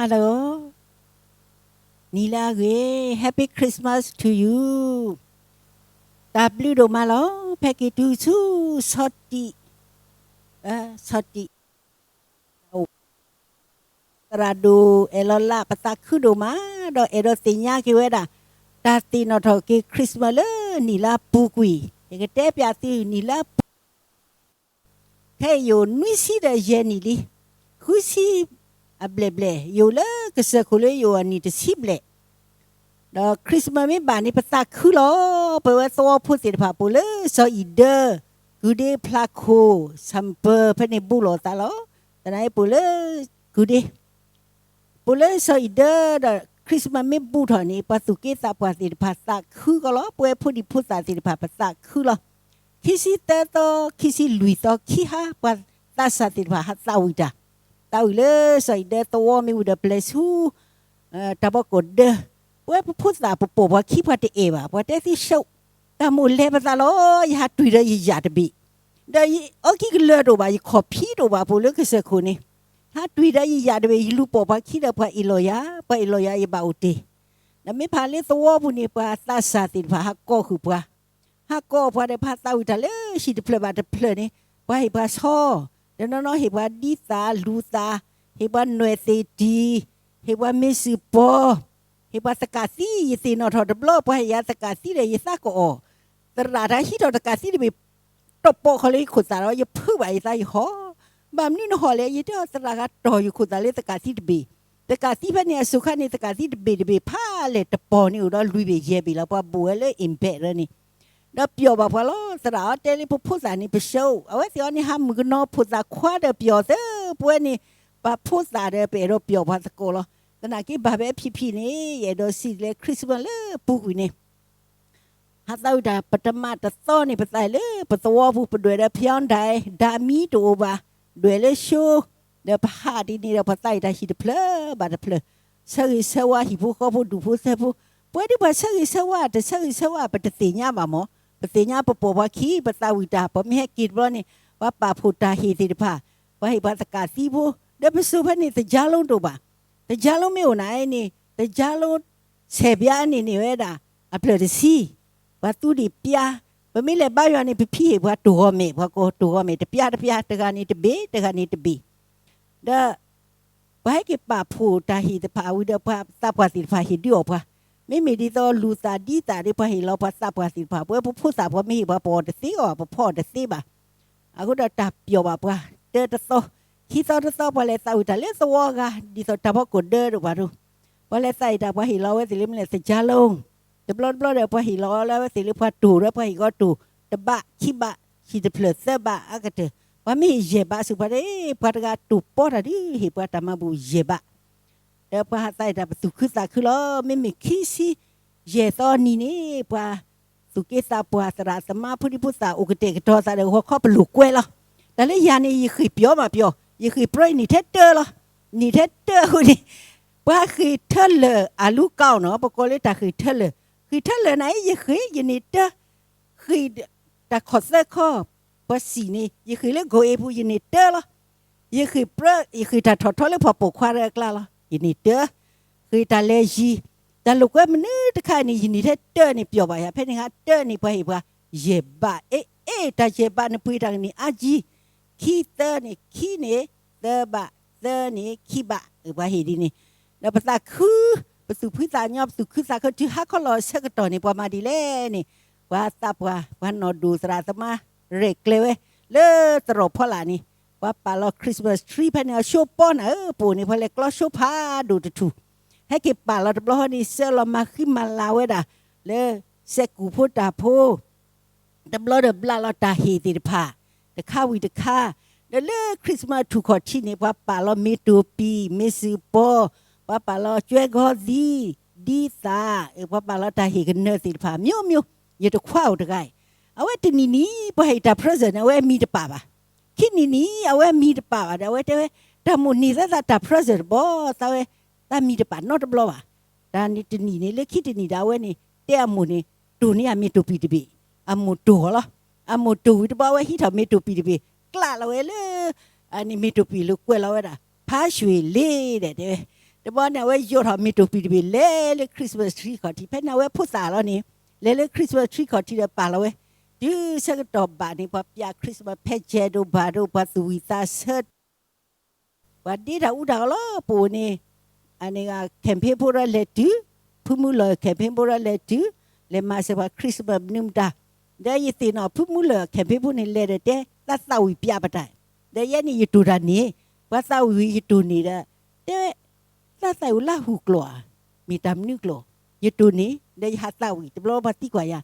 Hello, နံၤလၢအဂ့ၤ, Happy Christmas to you. တၢ်ဘျုးဒိၣ်မးလီၤ. ဖဲက့ၤတုၤဆူ ဆီတံး, ဆီတံး, သရၣ်ဒိၣ်အဲၣ်လီၤလး ပသးခုဒိၣ်မး, ဒီးအဲၣ်ဒိးသ့ၣ်ညါက့ၤဝဲဒၣ် တၢ်သ့ၣ်နီၣ်ထီၣ်က့ၤ Christmas လၢနံၣ်လၢအပူၤကွံာ်, ယကတဲပၠးသုနံၣ်လၢအပူၤ ခဲအံၤယအိၣ်နွံဆံဒီးယဲၢ်နံၣ်လံ, ဃုဆံအဘျဲၣ်ဘျဲၣ်ယအိၣ်လၢကစၢၢ်ခိၣ်လၢယအိၣ်အနံၣ်တဆံဘျဲၣ်, ဒီး Christmas မ့ၢ်ဘၣ်န့ၣ် ပသးခုလီၤ. ပဝဲသဝီဖိသ့ၣ်တဖၣ် ပအိၣ်လၢစီၤအံၤဒၢ, ကုဒ့ ဖျါခိၣ် ဆၣ်ပၢၤ ဖဲန့ၣ်ဘူးလိာ်သးလီၤ. သနာ်က့ပအိၣ်လၢ ကုဒ့ ပအိၣ်လၢစီၤအံၤဒၢဒီး Christmas မ့ၢ်ဘူးထီၣ်န့ၣ် ပှၤသူၣ်က့သးပှၢ်သ့ၣ်တဖၣ်သးခုကီးလီၤ. ပဝဲဖိဒံဖိသၣ်သ့ၣ်တဖၣ် ပသးခုလီၤ. ခံဆံသၢသီ ခံဆံလွံၢ်သီ ခံဟါ ပှၤသးစၢ်သ့ၣ်တဖၣ် ဟးသးဝံၣ်တၢ်, သးဝံၣ်လၢစီၤအံၤဒၢသဝီမ့ၢ်ဝံၤဒီး ပလဲၤဆူ တၢ်ဘီကိၣ်ဒၢ, ပဝဲပဖိသၣ်ပပိာ်ပှၤခံ ပှၤတအဲၣ်ဘၣ်, ပှၤတဲသ့ၣ်ဆၢ, တၢ်မိၣ်လဲၤပသးလီၤ, ယဟးတွံၢ်ဒီးယယာ်တဘ့ၣ်, ဒီးယအီကံကလၢာ်တအိၣ်ဘၣ်, ယခီၣ်ဖံးတအိၣ်ဘၣ်, ပအိၣ်လၢကစၢၢ်ခိၣ်န့ၣ်, ဟးတွံၢ်ဒီးယယာ်တဘ့ၣ်, ယလူၤပိာ်ပှၤခံဒီးပှၤအ့ၣ်လိာ်ယၤ, ပှၤအ့ၣ်လိာ်ယၤယဘၣ်အိၣ်တ့ၢ်, ဒီးမ့ၢ်ဖးလၢသဝီပူၤန့ၣ် ပှၤသးစၢ်သ့ၣ်တဖၣ် ဟးကိးဃုာ်ပှၤ ဟးကိးပှၤဒီး ပှၤသးဝံၣ်တၢ်လၢဟံၣ်တဖျၢၣ်ဘၣ်တဖျၢၣ်န့ၣ်, ပှၤဟ့ၣ်ပှၤဆီ, ဒီးနီၢ်နီၢ်ဟ့ၣ်ပှၤဒံသၣ်လူၤသၣ်, ဟ့ၣ်ပှၤနွဲၣ်သ့ၣ်တံၢ်, ဟ့ၣ်ပှၤမ့ၢ်စူၢ်ပီၤ, ဟ့ၣ်ပှၤသကးသံ, ယသ့ၣ်နီၣ်ထီၣ်တဘျီ ပှၤဟ့ၣ်ယၤသကးသံဒီး ယသးကအီၣ်, သရၣ်တၢ်ဟံးထီၣ်သကးသံတဘ့ၣ်, တီၢ်ပိာ်ခီလၢယခိၣ်သးဒီး ယဖုးဘၣ်ယသးယဟီၣ်, ဘၣ်မနုၤနဟီၣ်လဲၣ်, ယတဲအီၤ သရၣ်ဂၤတီၢ်ယခိၣ်သးလၢသကးသံတဘ့ၣ်, သကးသံဖဲန့ၣ်အစိၤခါန့ၣ် သကးသံတဘ့ၣ်တဘ့ၣ်ဖးလဲၢ်တပီၤန့ၣ် အိၣ်ဒီးလွံၢ်ဘ့ၣ်ယဲၢ်ဘ့ၣ်လီၤ, ပှၤဘိၣ်ဝဲလၢ အိမ်ဘက် လၢန့ၣ် ဒီးပျီၢ်ဘၣ်ပှၤလီၤ. သရၣ်အီၤတဲလၢပဖိသၣ်န့ၣ် ပဆၢအိၣ်, အဝဲသ့ၣ်အီၤန့ၣ် ဟးမုၣ်ကနီၤဖိသၣ်ခွါဒီးပျီၢ်သၢ, ပဝဲန့ၣ် ပှၤဖိသၣ်ဒီး ပအဲၣ်ဒိးပျီၢ်ပှၤသကိးလီၤ. သနာ်က့ဘၣ်ဖဲဖံးဖံးန့ၣ် ယအဲၣ်ဒိးစံးလၢ Christmas လၢပူၤကွံာ်န့ၣ် ဟးသးဝံၣ်တၢ် ပတမၤတသီန့ၣ် ပသးလၢပသဝီပူၤ ပဒွဲၣ်ဒီး ဖၠီဒၣ်, ဒၣ်မံတအိၣ်ဘၣ်, ဒွဲၣ်လၢၡိ, ဒီးပဟးဒ်န့ၣ်ဒီး ပှၤသးဝံၣ်တၢ်ဟံၣ်တဖျၢၣ်ဘၣ်တဖျၢၣ်, ဆၢဂ့ၤဆၢဝါဟံၣ်ဖိဃီဖိဒူၣ်ဖိသၢဖိ, ပဝဲဒၣ်ပှၤဆၢဂ့ၤဆၢဝါ တဆၢဂ့ၤဆၢဝါ ပတသ့ၣ်ညါဘၣ်မး, ပသ့ၣ်ညါပပိာ်ပှၤခံ ပသးဝံၣ်တၢ် ပှၤမ့ၢ်ဟဲက့ၤတဘျီန့ၣ် ပှၤပာ်ဖှိၣ်တၢ်ဟ့ၣ်သ့ၣ်တဖၣ်, ပှၤဟ့ၣ်ပှၤသကးသံဖိ, ဒီးပစိၤဖဲန့ၣ် သကြားလုံး တအိၣ်ဘၣ်, သကြားလုံး မ့ၢ်အိၣ်နၤအံၤန့ၣ် သကြားလုံး ဆယ်ပြားန့ၣ်န့ၢ်ဝဲဒၣ် အဖျၢၣ်တဆံ, ပှၤသူဒံးပြား, ပမ့ၢ်လဲၤဘါယွၤန့ၣ် ပဖံးဟ့ၣ်ပှၤတိၢ်ဂီၤမဲာ်, ပှၤကိးတိၢ်ဂီၤမဲာ် တပြားတပြား, တဂၤန့ၣ်တဘ့ၣ်, တဂၤန့ၣ်တဘ့ၣ်, ဒီး ပှၤဟဲက့ၤပာ်ဖှိၣ်တၢ်ဟ့ၣ်သ့ၣ်တဖၣ်ဝံၤဒီး ပှၤသးပှၢ်သ့ၣ်တဖၣ်ဟ့ၣ်ဒုးအီၣ်ပှၤ, မ့မ့ၢ်ဒ်သိးလူၤသးဒ်သးဒီး ပှၤဟ့ၣ်လီၤပှၤသးပှၢ်သ့ၣ်တဖၣ်, ပဝဲပဖိသၣ်ပှၤမ့ၢ်ဟ့ၣ်ပှၤ ပအီၣ်တသ့အီၤ, ပဖီအီၣ်တသ့ဘၣ်. အဃိဒီးတၢ်ပျီၢ်ဘၣ်ပှၤ, တၢတသီ, ခံသီတသီ ပှၤလဲၤသးဝံၣ်တၢ်လၢသဝီအဂၤ ဒ်သိးတၢ်ဖီခိၣ်ဒၢတအိၣ်ဘၣ်ဒီး, ပှၤလဲၤသးဝံၣ်တၢ် ပှၤဟ့ၣ်လီၤဝဲသ့ၣ်လၢမနုၤလဲၣ် သကြားလုံး, တဘျီတဘျီဒီး ပှၤဟ့ၣ်လီၤလၢအဝဲသ့ၣ်လၢပှၤတိၢ်ဒီး ပှၤဟ့ၣ်ကီတိၢ်, တဘးခံဘး, ဟံၣ်တဖျၢၣ်သၢဘးအကတၢၢ်, ပှၤမ့ၢ်ဟ့ၣ်ယဲၢ်ဘးအစုပှၤဒီး ပှၤတဂၤတိၢ်ပီတၢ်ဒုး ဟ့ၣ်ပှၤတၢ်မၤဘူၣ်ယဲၢ်ဘး ဒီးပှၤဟးသးဝံၣ်တၢ်ပသူၣ်ခုသးခုလီၤ. မ့မ့ၢ်ခံဆံယဲၢ်သီနံၤန့ၣ် ပှၤသူၣ်က့သးပှၢ်သရၣ်သမါဖိဒံဖိသၣ်အိၣ်ကတဲာ်ကတီၤသးဒီး ဂီၤခီပလိာ်ကွဲလီၤ. တၢ်လၢယၤန့ၣ် ယဃ့ၢ်ပျီမးပျီ, ယဃ့ၢ်ပြၢယနံၣ်ထဲတၢလီၤ. နံၣ်ထဲတၢအဃိန့ၣ် ပှၤဃ့ၢ်ထၢလၢာ်အလူကီၢ်နီၤ, ပကိးလၢတၢ်ဃ့ၢ်ထၢလၢာ်, ဃ့ၢ်ထၢလၢာ်နၤအံၤ ယဃ့ၢ်ယနံၣ်တၢ ဃ့ၢ်တၢ်ခီၣ်သၢခီ, ပှၤစံၣ်န့ၣ် ယဃ့ၢ်လၢဂီၤအ့ပူၤ ယန့ၢ်တၢလီၤ. ယဃ့ၢ်ပြၢ ယဃ့ၢ်တၢ်ထီၣ်ထီလၢပှၤပိာ်ခွါတၢအကျါလီၤ, ယန့ၢ်တၢ, ဃ့ၢ်တၢ်လဲၤယံၤ, တၢ်လိာ်ကွဲမနုၤတခါန့ၣ် ယန့ၢ်ထဲတၢန့ၣ် ပျီၢ်ဘၣ်ယၤ, ဖဲန့ၣ်ဟါတၢန့ၣ် ပှၤဟ့ၣ်ပှၤယဲၢ်ဘး, အ့ အ့ တၢ်ယဲၢ်ဘးန့ၣ် ပှ့ၤတၢ်ကန့ၢ်အါကံ, ခံသၢန့ၣ် ခံန့ၣ် သၢဘး, သၢန့ၣ် ခံဘး, ပှၤဟ့ၣ်ဒ်န့ၣ်, ဒီးပသးခု, ပသူၣ်ဖှံသးညီ ပသူၣ်ခုသးခု တုၤဟါခီလီၤဆၢကတီၢ်န့ၣ် ပှၤမၤဒ်လဲၣ်န့ၣ်, ပှၤသးပှၢ် ပှၤနီၢ်ဒိၣ်သရၣ်သမါ ရဲၣ်ကျဲၤဝဲ လၢသရိာ်ဖီလာ်န့ၣ်, ပှၤပာ်လီၤ Christmas tree ဖဲန့ၣ် အဆိပီနၤဧၢ ပအိၣ်န့ၣ် ပှၤလဲၤကျီဆိဖးဒိၣ်တထူၣ်, ဟဲက့ၤပာ်လီၤတဘျီဃီန့ၣ် စၢလီၤမၤဃံမၤလၤဝဲဒၣ် လၢစဲးကူၣ်ဖိတၢ်ဖိ တဘျီဒီးဘျးလီၤတၢ်ဟ့ၣ်သ့ၣ်တဖၣ် တခါဝံၤတခါ, ဒီးလၢ Christmas ထူၣ်ခီၣ်ထံးန့ၣ် ပှၤပာ်လီၤမ့ၤတိာ်ပံာ် မ့ၢ်စူၢ်ပီၤ, ပှၤပာ်လီၤကၠွဲကီသံ, ဒ်သၣ်, ပှၤပာ်လီၤတၢ်ဟ့ၣ်ကနၢၤသ့ၣ်တဖၣ် မျိုးမျိုး, ယတခွါအိၣ်တဂၤအံၤ, အဝဲတနံၣ်နံၣ် ပှၤဟ့ၣ်တၢ် present န့ၣ် အဝဲမံတပာ်ဘၣ်, ခံနံၣ်နံၣ် အဝဲမံတပာ်ဘၣ်ဒီး အဝဲတဲဝဲ တၢ်မိၣ်န့ၢ်သးသးတၢ် present တဘီ သးဝဲ သးမံတပာ်နီတဘျီဘၣ်, တၢ်န့ၣ်တနံၣ်န့ၣ် လၢခံတနံၣ်ဒီး အဝဲန့ၣ် တဲအမိၢ်န့ၣ် တိၢ်န့ၢ်အမ့ၤတိာ်ပံာ်တဘ့ၣ်, အမိၢ်တိၢ်အီၤလီၤ, အမိၢ်တိၢ်ဝံၤတဘျီ အဝဲဟံးထီၣ်မ့ၤတိာ်ပံာ်တဘ့ၣ် ကျးလီၤဝဲလၢ အန့ၣ်မ့ၤတိာ်ပံာ်လၢကွဲးလီၤဝဲဒၣ် ဖါရွှ့ၣ်လ့ၤဒီး တဲဝဲ တဘျီန့ၣ် အဝဲယိးထီၣ်မ့ၢ်တိၢ်ပံၤတဘ့ၣ် လဲၤလၢ Christmas tree ခီၣ်ထံး, ဖဲန့ၣ်အဝဲဖိသၣ်လီၤန့ၣ်, လဲၤလၢ Christmas tree ခီၣ်ထံးဒီးပာ်လီၤဝဲ, တုၤဆၢကတီၢ်ဘၣ်န့ၣ် ပှၤပျး Christmas pageant ဒိၣ်ဘၣ်ဒိၣ် ပှၤသူၣ်ဝံၣ်သးဆၢ ပှၤဒ့တၢ်အူတၢ်အီလီၤ ပအိၣ်န့ၣ်, အန့ၣ် campaign ဖိဒီးလဲၤတုၤ, ဖုမူလၢၢ် campaign ဖိဒီးလဲၤတုၤ, လဲၤမၤစၢၤပှၤ Christmas မနုၤမတၤ, ဒီးယသ့ၣ်နီၣ် ဖုမူလၢၢ် campaign ဖိန့ၣ် လဲၤဒီးတဲ သးသးဝံၣ်ပျးပတၢ်, ဒီးယဲန့ၣ်ယတိၢ်တၢ်န့ၣ်, ပှၤသးဝံၣ်ယတိၢ်န့ၣ်ဒီး, တဲဝဲ, သးသးဝံၣ်လၢဟူၣ်ကျိာ်ဧါ, မ့ၢ်တၢ်မနုၤကျိာ်, ယတိၢ်န့ၣ် ဒီးယဟးသးဝံၣ် တဘျီပှၤသံကွၢ်ယၤ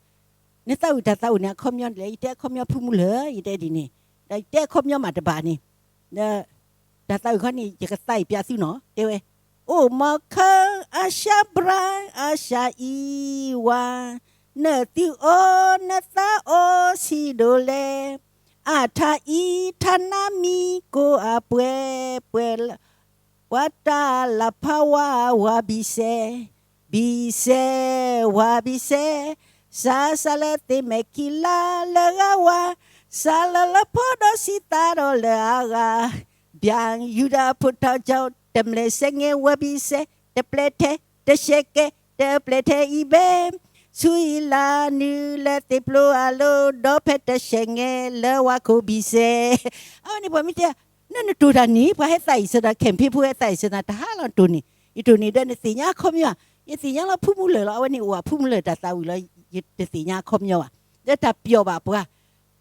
နသးဝံၣ်တၢ်သးဝံၣ်န့ၣ် အခီပညီဒ်လဲၣ်, ယတဲအခီပညီဖုမူလၢၢ် ယတဲဒ်န့ၣ်, ဒီးယတဲအခီပညီမးတဘၣ်န့ၣ်, ဒီးတၢ်သးဝံၣ်ခီန့ၣ် ယကသးဝံၣ်ပျးသုနီၤ တဲဝဲ, အိၣ်မီၤခၢ အၡါဘြါ အၡါအံဝါ, နသုအီနသးအီဆံးဒိၣ်လဲၣ်, အထါအံထါနါမံကိးအပှဲၤပှဲၤ ပှၤတၢ်လၢဖးဝါဝၤဘံၣ်စဲး, ဘံၣ်စဲး, ဝၤဘံၣ်စဲး, စးစးလၢသ့ၣ်မဲာ်ခံလါလၢဂၤဝါ, စးလၢလၢဖီဒီးစံးသးဒီးလၢအဂၤ, ဘၣ်ယူၤဒၤဖိထီၣ်ကၠီ တမျဲၢ်စဲးငဲးဝၤဘံၣ်စဲး, တပျဲထဲ, တရှဲးကဲ, တပျဲထဲအံၤဘဲ, ဆူအံၤလါနုာ်လၢသ့ၣ်ပျိအလိၤ, ဒီးဖဲတရှဲးငဲးလၢဝၤခိၣ်ဘံၣ်စဲး, အဝဲန့ၣ်ပှၤမ့ၢ်တဲ နနတိၢ်တၢ်န့ၣ် ပှၤဟဲသးအံၣ်စၢၤနၤ campaign ဖိဟဲသးအံၣ်စၢၤနၤ တဟါလီၤနတိၢ်န့ၣ်, ယတိၢ်န့ၣ်ဒီးနသ့ၣ်ညါအခီပညီ, ယသ့ၣ်ညါလီၤဖုမူလၢၢ်လီၤ အဝဲန့ၣ်အိၣ်ဝဲဖုမူလၢၢ်တၢ်သးဝံၣ်လီၤ, ယတသ့ၣ်ညါအခီပညီဘၣ်, ဒီးတၢ်ပျီၣ်ဘၣ်ပှၤ,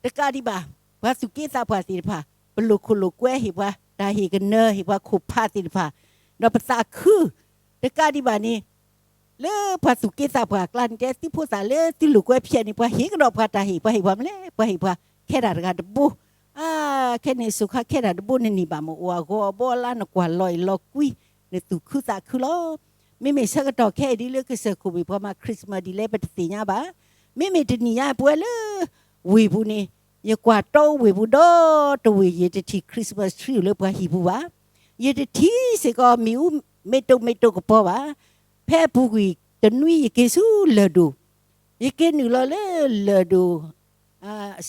တကးဒံးဘၣ်, ပှၤသူၣ်က့သးပှၢ်သ့ၣ်တဖၣ်, ပလိာ်ခိၣ်လိာ်ကွဲဟ့ၣ်ပှၤ, တၢ်ဟ့ၣ်ကနၢၤဟ့ၣ်ပှၤခိၣ်ဖးသ့ၣ်တဖၣ်, ဒီးပသးခု, တကးဒံးဘၣ်န့ၣ် လၢပှၤသူၣ်က့သးပှၢ်အကျါန့ၣ် တဲသုဖိသၣ်လၢသုလိာ်ကွဲဖျဲးန့ၣ် ပှၤဟ့ၣ်ကဒီးပှၤတၢ်ဟ့ၣ်, ပှၤဟ့ၣ်ပှၤမနုၤလဲၣ်, ပှၤဟ့ၣ်ပှၤခဲဒၣ်တဂၤတဘိ, အါ, ခဲန့ၣ်စိၤခါခဲဒၣ်တဘိန့ၣ်န့ၢ်ဘၣ်မ့ၢ်အိၣ်အဂီၤအဘီလါ နကွၢ်လီၤအံၤလီၤကွံ, နသူၣ်ခုသးခုလီၤ. မ့မ့ၢ်ဆၢကတီၢ်ခဲအံၤဒ်လၢကစၢၢ်ခိၣ်ဘ့ၣ်ပှၤမၤ Christmas ဒ်လဲၣ် ပတသ့ၣ်ညါဘၣ်. မ့မ့ၢ်တနံၤညါပဝဲလၢ ဝ့ၢ်ပူၤန့ၣ်, ယကွၢ်တီအူဝ့ၢ်ပူၤဒီတဝ့ၢ် ယတထံၣ် Christmas tree လၢပှၤဟံၣ်ပူၤဘၣ်. ယတထံၣ်စ့ၢ်ကီးမ့ၣ်အူမ့ၢ်တိၢ်မ့ၢ်တိၢ်ကပီၤဘၣ်. ဖဲအပူၤကွံာ်တနွံယက့ၤဆူလၢၢ်ဒိၣ်, ယက့ၤနုာ်လီၤလၢလၢၢ်ဒိၣ်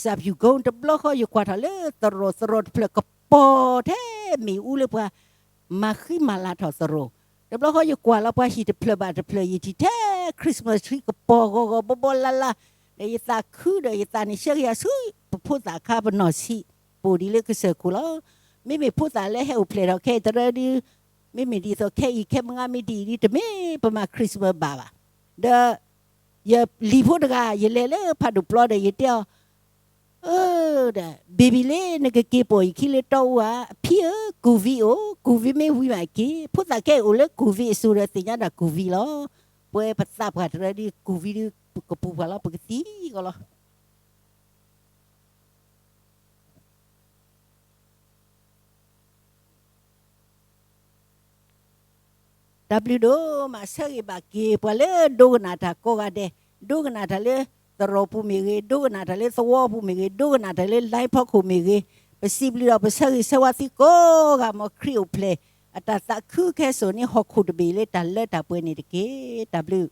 စၢ်ဖၠူၣ်ကိ တဘျီဃီ ယကွၢ်ထီၣ်လၢသရိာ်, သရိာ်တဖျၢၣ်ကပီၤထဲမ့ၣ်အူလၢပှၤမၤဃံမၤလၤထီၣ်သရိာ်, တဘျီဃီယကွၢ်လီၤပှၤဟံၣ်တဖျၢၣ်ဘၣ်တဖျၢၣ် ယထံၣ်ထဲ Christmas tree ကပီၤဂီၤဂီၤဘီဘီလါလါ, ဒီးယသးခုဒီးယသးန့ၣ်ဆှၢက့ၤယၤဆူပဖိသၣ်ခါပနီၢ်ဆံး, ပအိၣ်ဒ်လၢကစၢၢ်ခိၣ်လီၤ. မ့မ့ၢ်ဖိသၣ်လၢဟဲအိၣ်ဖျဲၣ်ထီၣ်ခဲအံၤတရၢဒုး, မ့မ့ၢ်ဒ်သိးခဲအံၤခဲမုၢ်ဂၤမ့ၢ်ဒ်အံၤဒုး တမ့ၢ်ပမၤ Christmas ဘၣ်ဘၣ်. ဒီး ယလံၤဖိတဂၤ ယလဲၤလၢဖးဒိၣ်ပျီဒီးယတဲအီၤ, ဒီး baby လံ နကက့ၤပိာ်ယခံလၢတီအူဧါ, အဖံဧၢ COVID အိၣ်, COVID မ့ၢ်ဝံၤမးက့ၤ, ဖိသၣ်ခဲအံၤအိၣ်လၢ COVID အစိၤဒီးသ့ၣ်ညါတၢ် COVID လီၤ. ပဝဲပသးပှၢ်တရၢဒုး COVID ဒုးကပူၤပှၤလီၤ ပကသံကီးလီၤ. တၢ်ဘျုးဒိၣ်မး ဆၢဂ့ၤဘၣ်က့ၤ ပှၤလၢဒိကနၣ်တၢ်ကိးဂၤဒဲး, ဒိကနၣ်တၢ်လၢသရိာ်ပူၤမ့ၢ်ဂ့ၤ, ဒိကနၣ်တၢ်လၢသဝီပူၤမ့ၢ်ဂ့ၤ, ဒိကနၣ်တၢ်လၢ line ဖီခိၣ်မ့ၢ်ဂ့ၤ, ပစံးဘျုးဒီးပဆၢဂ့ၤဆၢဝါသုကိးဂၤ မ်ခရံာ်အိၣ်ဖျဲၣ် အတၢ်သးခုခဲစိာ်န့ၣ် ဟီၣ်ခိၣ်တဘ့ၣ်လၢတၢ်လၢတၢ်ပှဲၤန့ၣ်တက့ၢ်. တၢ်ဘျုး